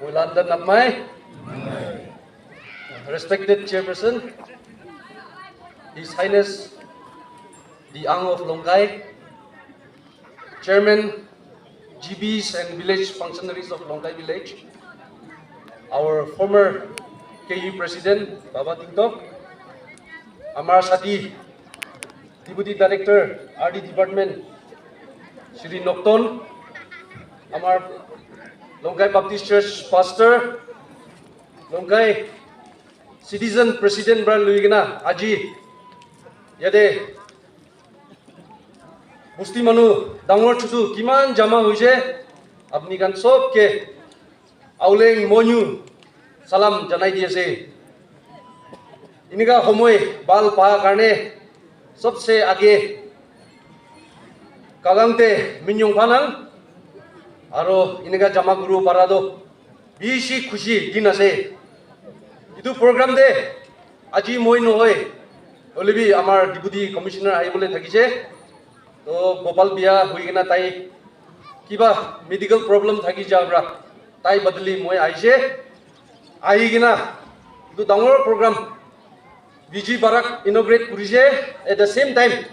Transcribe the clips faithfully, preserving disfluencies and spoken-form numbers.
Yolanda Napmai, respected chairperson, His Highness the Ang of Longkai, Chairman, G Bs and village functionaries of Longkai village, our former K U president Baba Tingtok, amar sati Deputy Director R D Department Shri Nokton, amar Longkai Baptist Church Pastor, Longkai Citizen President para lui kena aji yate bosti manu dangor chutu kiman jama hoise, apni khan sob ke Auleng Monyu salam janai di ase. Inika homoi bhal pa karne sobse age Kagangte minyong phanang aro inika jama guru para do bishi khushi din ase. Itu program de aji moi nohoi, hoilebi amar Deputy Commissioner ahibole thakise. To Gopal Bia hui kena tai kiba medical problem thaki ja pra tai badali moi ahise. Ahi kena itu dangor program Vijay Barak inaugurate kurise. At the same time,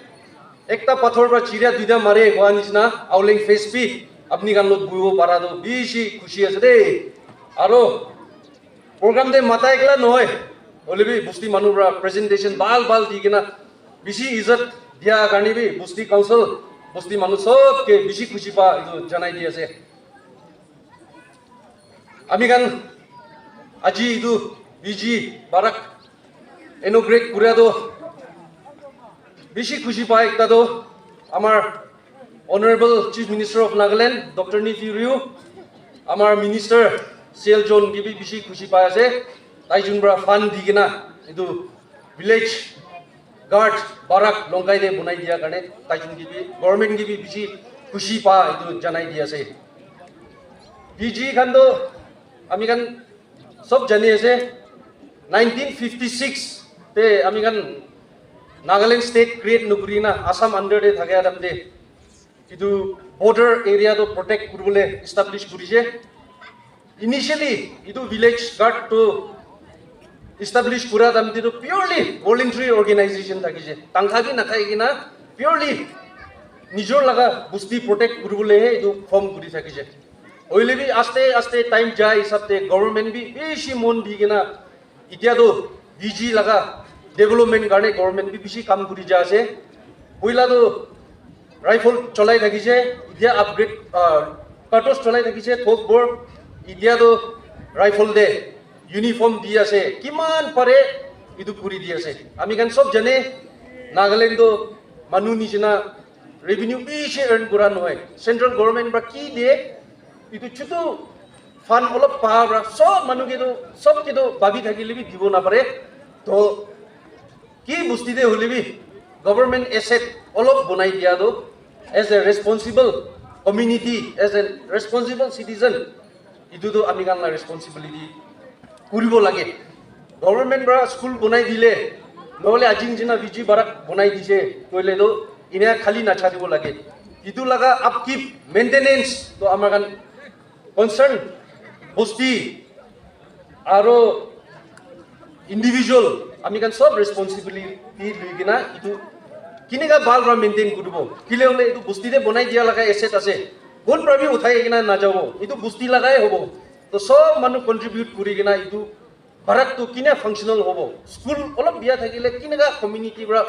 ekta pathor pra chiria duita mare koa nishina Auleng Fest bi apni khan lot buhibo para to bishi khushi ase de. Aro program de mata ekla nohoi, hoilebi bosti manu pra presentation bhal bhal di kena bishi izat dia karne bi bosti council, bosti manu sob ke bishi khushi pa itu janai di ase. Ami khan aji itu Vijay Barak inaugurate kuria to bishi khushi pa ekta to amar Honorable Chief Minister of Nagaland Doctor Neiphiu Rio, amar Minister C L John ke bi bishi khushi pa ase. Tai jun pra fund di kena itu village guard Barak Longkai de bonai dia karne tai jun ke bi government ke bi bishi khushi pa itu janai di ase. Vijay khan to ami khan sob jani ase, nineteen fifty six te ami khan Nagaland state create nukuri na Assam under te thaka time te itu border area to protect kuribole establish kurise. Initially itu village guard to establish kura time te to purely voluntary organization thakise, tangkha bi nakhai kena purely nijor laga bosti protect kuribole he itu form kuri thakise. Hoile bi aste aste time jai hisab te government bi bishi mon di kena itya to Vijay laga development karne government bi bishi kam kuri ja ase. Poila to rifle cholai thakise, itya upgrade, ah, cartridge cholai thakise thok bor, itya to rifle de uniform di ase, kiman pare itu kuri di ase. Ami khan sob jane Nagaland to manu nishina revenue bishi earn kura nohoi. Central government pra ki diye, itu chutu fund olop pa pra sob manu ke tu, sob ke tu bhabi thakile bi dibo napare. To ki bosti de hole bi government asset olop bonai dia tu as a responsible community, as a responsible citizen, itu tu ami khan la responsibility kuribo lage. Government pra school bonai dile, nohole aji nishina Vijay Barak bonai dise koile tu ina khali nacharibo lage. Itu laga upkeep, maintenance to amar khan concern bosti aro individual ami khan sob responsibility lui kena itu kinika bhal pra maintain kuribo. Kile hole itu bosti de bonai dia laga asset ase. Kon pra bi uthai kena najabo. Itu bosti lagai hobo. To sob manu contribute kuri kena itu Barak tu kina functional hobo. School olop bia thakile kinaka community pra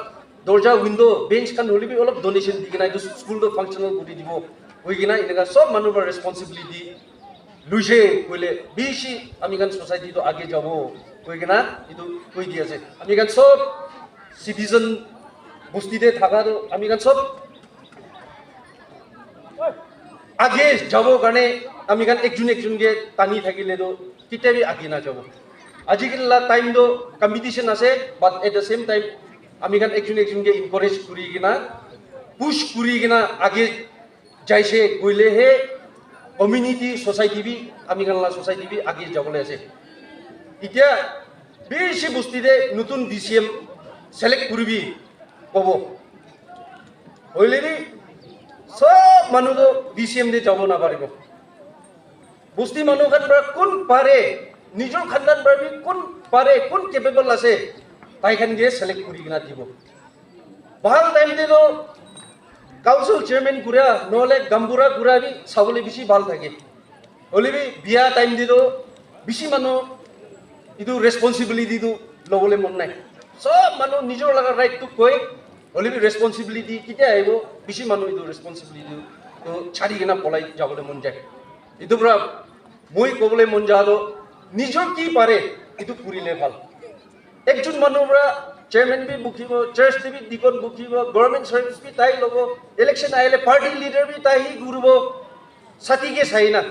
dorja, window, bench khan hole bi olop donation di kena itu school tu functional kuri dibo. Hoi kena eneka sob manu pra responsibility luise koile bishi ami khan society tu age jabo koi kena itu koi di ase. Ami khan sob citizen bosti te thaka tu ami khan sob age jabo karne ami khan ekjun ekjun ke tani thakile tu ketia bi age na jabo. Ajikali la time tu competition ase, but at the same time ami khan ekjun ekjun ke encourage kuri kena, push kuri kena age jaise koile he community, society bi, ami khan la society bi age jabole ase. Itya bishi bosti te nutun V C M select kuribi kobo. Hoile bi sob manu to V C M te jabo naparibo. Bosti manu khan para kun pare, nijor khandan para bi kun pare, kun capable ase, tai khan ke select kuri kena dibo. Bhal time te toh council chairman kura, nohole gambura kura bi sabole bishi bhal thake. Hoile bi biya time te toh bishi manu etu responsibility tu lobole mon nai. Sob manu nijor laga right tu koi, hoile bi responsibility ketia ahibo, bishi manu etu responsibility tu chari kena polai jabole mon jai. Etu para moi kobole mon ja toh nijor ki pare etu kurile bhal. Ekjon manu para chairman bi bukhibo, church te bi deacon bukhibo, government service bi tai lobo, election ahile party leader bi tai hi kuribo, sati ke sai na,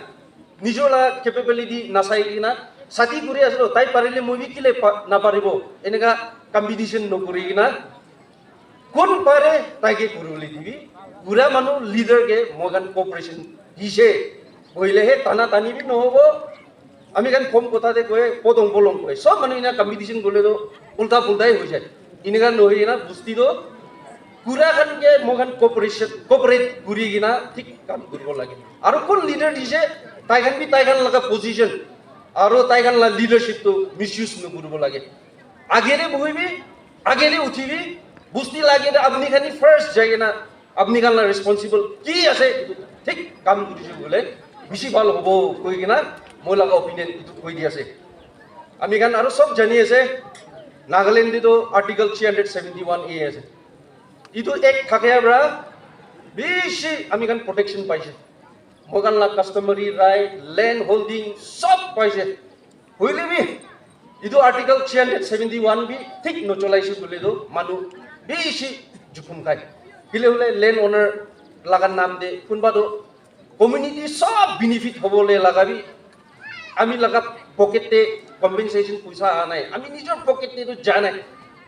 nijor la capability nasai kena, sati kuri ase toh, tai parile moi bi kile pa-, naparibo, eneka competition nokuri kena, kun pare tai ke kuribole dibi, pura manu leader ke moi khan cooperation dise, hoile he tana tani bi nohobo, Ami khan kom kotha te koi, podong bolong koi. Sob manu ina competition kole toh ulta pulta hi hoi jai. Ini khan nohoi na bosti toh pura khan ke moi khan cooperation, cooperate kuri kena thik kam kuribo lage. Aru kun leader dise, tai khan bi tai khan laga position, aru tai khan la leadership toh misuse no kuribo lage. Age te bohibi, age te uthibi, bosti lage te apni khan hi first jai kena apni khan la responsible ki ase, etu thik kam kuri dibo bole bishi bhal hobo koi kena moi laga opinion etu koi di ase. Ami khan aru sob jani ase, Nagaland te toh Article three hundred seventy one A ase. Etu act thakia para bishi ami khan protection paise. Moi khan la customary right, land holding sob paise. Hoile bi, etu Article three hundred seventy one bi thik nocholai se bole toh manu bishi jukhum khai. Kile hoile land owner laga naam te kunba toh community sob benefit hobole laga bi ami laga pocket te compensation puisa aha nai. Ami nijor pocket te toh ja nai.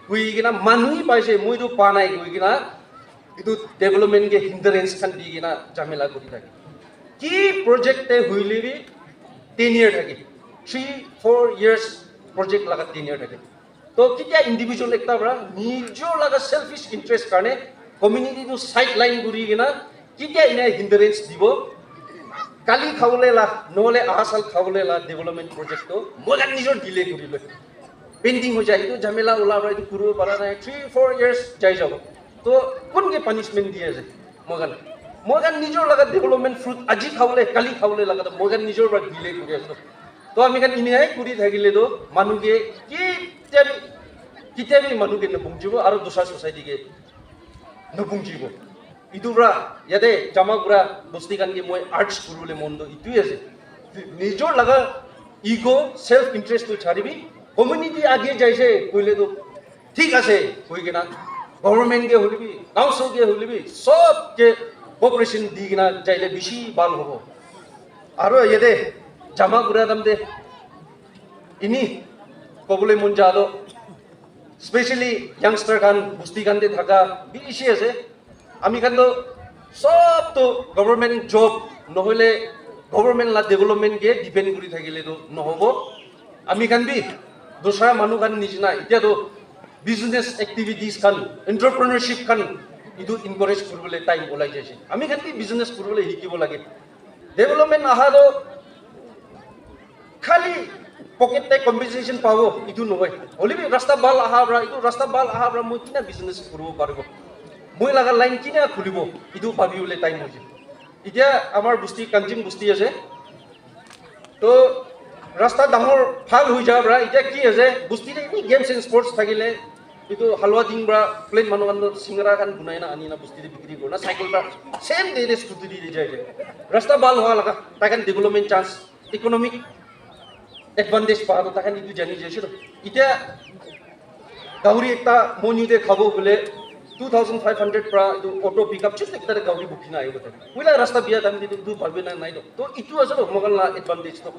Koi kena manu hi paise, moi toh pa nai koi kena etu development ke hindrance khan di kena jamela kuri thake. Ki project te hoile bi ten year thake, three four years project laga ten year thake. To kitia individual ekta para nijor laga selfish interest karne community tu sideline kuri kena kitia ina hindrance dibo? Kali khabole la, nohole aha sal khabole la development project to moi khan nijor delay kuri loi. Pending ho jai, etu jamela ula para etu kuribo para nai, three four years jai jabo. To kun ke punishment di ase? Moi khan, moi khan nijor laga development fruit aji khabole, kali khabole laga to moi khan nijor para delay kuri ase. To ami khan inihai kuri thakile to manu ke kitia bi, kitia bi manu ke nabungjibo aru dusra society ke nabungjibo. Etu para yate jama kura bosti khan ke moi urge kuribole mon to etu ase. Nijor laga ego, self interest to charibi, community age jaise koile to thik ase koi kena government ke hoile bi, council ke hoile bi, sob ke cooperation di kena jaile bishi bhal hobo. Aru yate jama kura time te ini kobole mon ja to, specially youngster khan, bosti khan te thaka bishi ase. Ami khan to sob to government job nohole government la development ke depend kuri thakile to nohobo. Ami khan bi dusra manu khan nishina etia to business activities khan, entrepreneurship khan etu encourage kuribole time ulai jaise. Ami khan bi business kuribole hikibo lage. Development aha to khali pocket te compensation pabo, etu nohoi. Hoile bi rasta bhal aha para, etu rasta bhal aha para moi kina business kuribo paribo, moi laga line kina khulibo, etu bhabi bole time hoise. Etia amar bosti, Kanjing bosti ase, to rasta dangor bhal hoi ja para etia ki ase, bosti te ni games and sports thakile, etu halwa ding para plain manu khan to singara khan bunai na ani na bosti te bikri kori na cycle para same day te scooty te jai jai. Rasta bhal hoa laga, tai khan development chance, economic advantage pa to tai khan etu jani jaise to. Etia gauri ekta monu te khabo bole two thousand five hundred para etu auto pickup chutu ekta te gauri bukhi na ahibo tai. Puila rasta biya time te etu bhabi na nai to. To etu ase to moi khan la advantage to.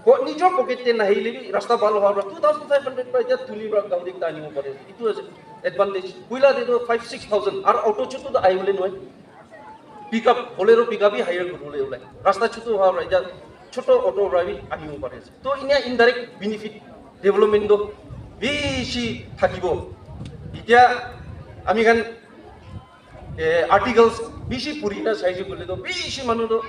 Ko nijor pocket te nahile bi rasta bhal hoa para two thousand five hundred para etia tuli para gauri ekta anibo pare. Etu ase advantage. Puila te to five six thousand aru auto chutu to ahibole nohoi. Pickup, Bolero pickup hi hire kuribole ulai. Rasta chutu hoa para etia choto auto para bi anibo pare ase. To inia indirect benefit development to bishi thakibo. Etia ami khan, eh, articles bishi puri na saise koile to bishi manu to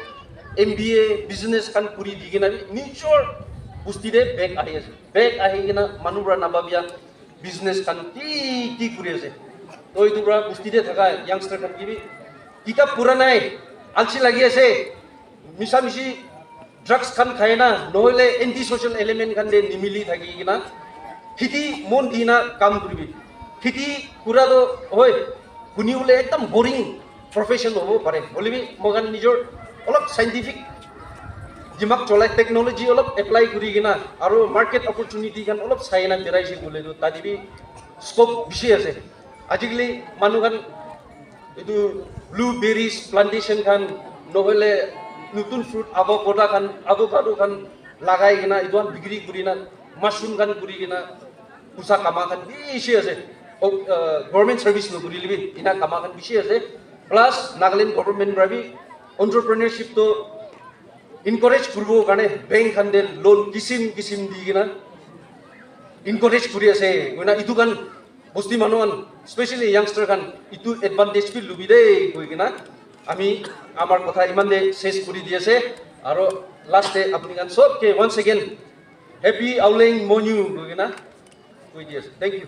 M B A, business khan kuri di kena bi nijor bosti te back ahi ase. Back ahi kena manu para nabhabia business khan ki ki kuri ase. To etu para bosti te thaka youngster khan ki bi kitab pura nai, alsi lagi ase, misa misi drugs khan khai na, nohole anti social element khan te nimili thaki kena, kheti mon di na kam kuribi. Kheti kura to hoi, huni bole ekdam boring profession hobo pare. Hoile bi moikhan nijor olop scientific dimag cholai, technology olop apply kuri kena, aro market opportunity khan olop sai na berai se bole to tadi bi scope bishi ase. Ajikali manu khan etu blueberries plantation khan, nohole nutun fruit avocado khan, avocado khan lagai kena etu khan bikri kuri na, mushroom khan kuri kena puisa kama khan bishi ase. O, uh, government service nokuri le bi ena kama khan bishi ase. Plus Nagaland government para bi entrepreneurship to encourage kuribo karne bank khan te loan kisim kisim di kena encourage kuri ase. Koina etu khan bosti manu khan, specially youngster khan, etu advantage bi lubi de koi kena ami amar kotha iman te ses kuri di ase. Aro last te apni khan sob ke once again happy Auleng Monyu koi kena koi di ase. Thank you.